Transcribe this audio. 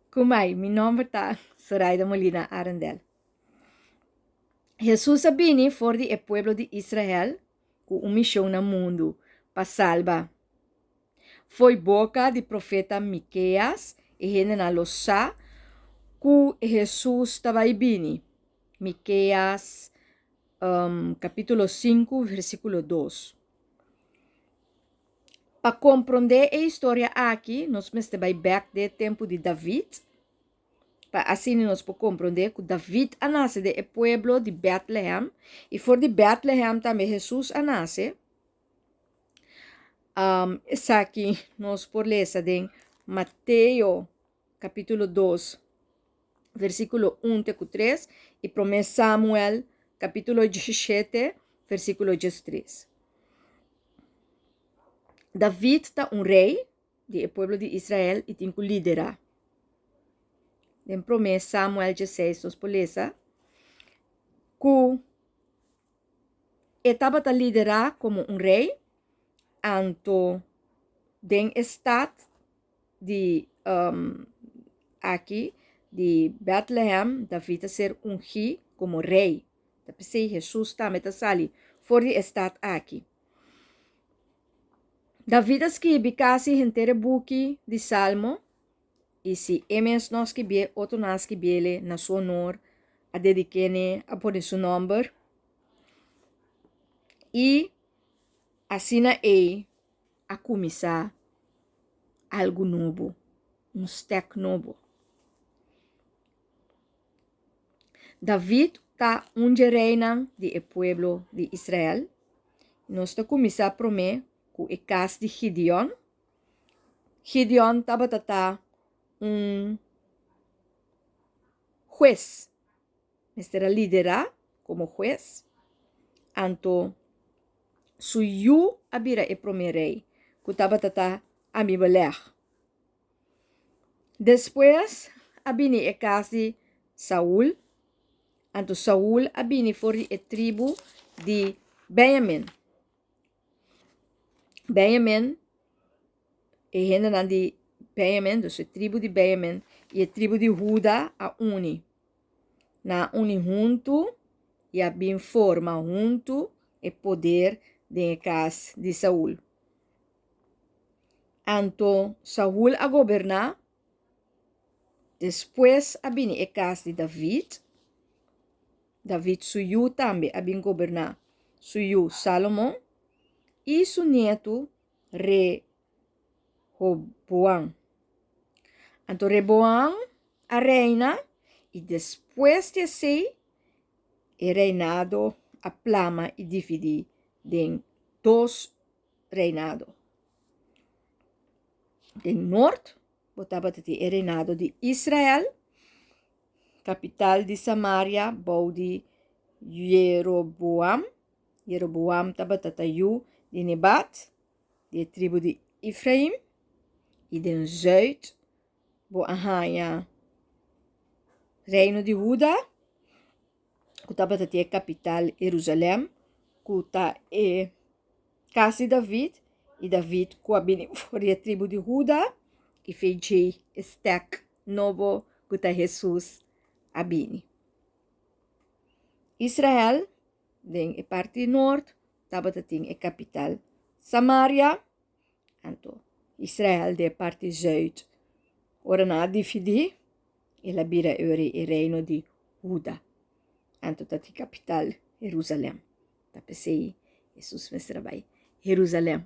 Kumai, mi nòmber ta Zoraida Molina Arendel. Hesus a bini for di e pueblo di Israel ku un mishon na mundu pa salba. Fo'i boka di profeta Mikeas e hendenan lo sa ku Hesus ta bai bini. Mikeas kapítulo sinku versíkulo dos. Pa komprondé e historia aki nos mester bai bèk den e tempu di David, pa asina nos por komprondé ku David a nase den e pueblo di Bètlehèm i for di Bètlehèm tambe Hesus a nase. Esaki nos por lesa den Mateo kapítulo dos versíkulo un te ku tres i Promé Samuel kapítulo diesshete versíkulo diestres. David ta un rei di e pueblo di Israel i tin ku liderá. Den Promé Samuel diesseis nos por lesa ku e tabata liderá komo un rei, anto den e stat di aki di Bètlehèm David a ser ungí komo rei. Ta p'esei Hesus tambe ta sali for di e stat aki. David a skibi kasi henter e buki di Salmo, i si e mes no a skibié, otronan a skibié na su honor, a dedik'é n'e, a pone su nòmber. I asina ei a kuminsá algu nobo, un stèk nobo. David ta un dje reinan di e pueblo di Israel. Nos ta kuminsá promé ku e kas di Gideon. Gideon tabata ta un hues. Mester a liderá komo hues. Anto su yu a bira e promé rei, ku tabata ta Abimelèk. Despues a bini e kas di Saul, anto Saul a bini for di e tribu di Benjamin. Benjamin, e hendenan di Benjamin, dus e tribu di Benjamin i e tribu di Huda a uni. Nan a uni huntu i a bin forma huntu e poder den e kas di Saul. Anto Saul a goberná, despues a bini e kas di David, David su yu tambe a bin goberná, su yu Salomon i su nietu Rehoboam. Anto Reboam a reina i despues di esei e reinado a plama i dividí den dos reinado. Den nort bo tabata tin e reinado di Israel, kapital di Samaria bou di Jeroboam. Jeroboam tabata ta yu di Nebat, di e tribu di Efraim. I den zuid bo a haña reino di Huda, ku tabata tin e kapital Herusalèm, ku ta e kas di David, i David ku a bini for di e tribu di Huda, i fe djei e stek nobo ku ta Hesus a bini. Israel, den e parti nort, tabata tin e kapital Samaria, anto Israel den e parti zuid. Ora nan a dividí, el a bira e reino di Huda, anto ta tin kapital Herusalèm. Ta p'esei Hesus mester a bai Herusalèm.